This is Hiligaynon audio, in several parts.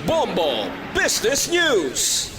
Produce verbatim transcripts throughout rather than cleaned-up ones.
Bombo Business News.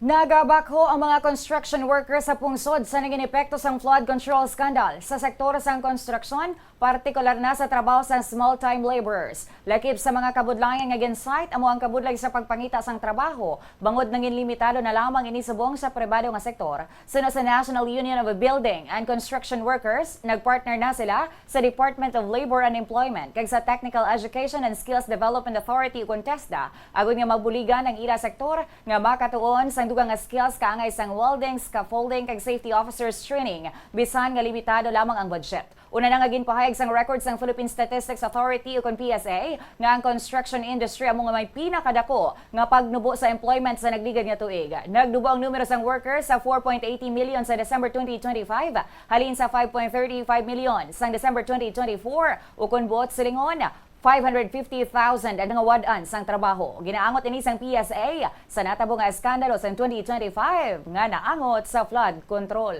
Nagabakho ang mga construction workers sa pungsod sa naging epekto sang flood control scandal sa sektor sang konstruksyon, partikular na sa trabaho sang small-time laborers. Lakip sa mga kabudlayan nga gin-cite amo ang kabudlay sa pagpangita sang trabaho, bangod nangin limitado na lamang ini subong sa pribado nga sektor. Suno sa National Union of Building and Construction Workers, nagpartner na sila sa Department of Labor and Employment kag sa Technical Education and Skills Development Authority, ukon TESDA, agod nga mabuligan ang ila sektor nga makatuon sang dugang nga skills kaangay sang welding, scaffolding, kag safety officers training, bisan nga limitado lamang ang budget. Una na nga ginpahayag sang record sang Philippine Statistics Authority, ukon P S A, nga ang construction industry amo nga may pinakadako nga pagnubo sa employment sa nagligad nga tuig. Nagnubo ang numero sang workers sa four point eighty million sa December twenty twenty-five, halin sa five point thirty-five million sang December twenty twenty-four, ukon buot silingon, five hundred fifty thousand ang nawad-an sang trabaho. Ginaangot ini sang P S A sa natabo nga eskandalo sang twenty twenty-five nga naangot sa flood control.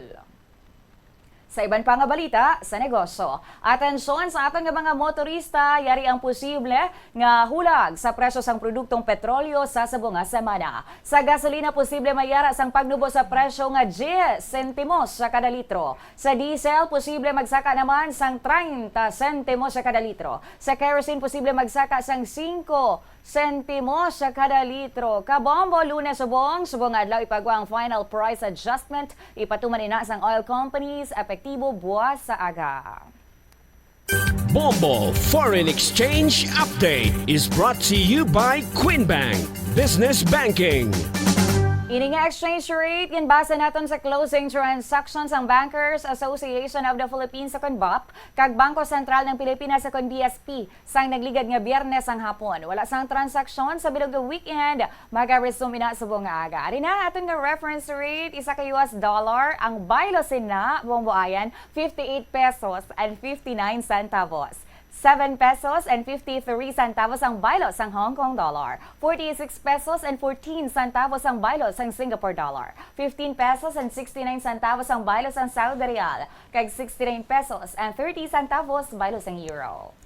Sa iban pa nga balita sa negosyo, atensyon sa aton nga mga motorista, yari ang posible nga hulag sa presyo sang produktong petrolyo sa subong nga semana. Sa gasolina, posible mayara sang pagnubo sa presyo nga diyes sentimos sa kada litro. Sa diesel, posible magsaka naman sang treinta sentimos sa kada litro. Sa kerosene, posible magsaka sang singko sentimos sa kada litro. Kabombo, Lunes subong, subong nga adlaw ipagwa ang final price adjustment. Ipatuman ina sang oil companies, epektibo buwas sa aga. Bombo Foreign Exchange Update is brought to you by Queen Bank Business Banking. Ini nga exchange rate ginbasa naton sa closing transactions sang Bankers Association of the Philippines, ukon BAPH, kag Bangko Sentral ng Pilipinas, ukon B S P, sang nagligad nga Biyernes sang hapon. Wala sang transaksyon sa bilog nga weekend. Magaresume na subong nga aga. Ari na aton nga reference rate, isa ka U S dollar, ang baylo sina, Bombo Ayan, fifty-eight pesos and fifty-nine centavos. Seven pesos and fifty-three centavos ang baylo sang Hong Kong dollar. Forty-six pesos and fourteen centavos ang baylo sang Singapore dollar. Fifteen pesos and sixty-nine centavos ang baylo sang Saudi rial. Kag sixty-nine pesos and thirty centavos baylo sang euro.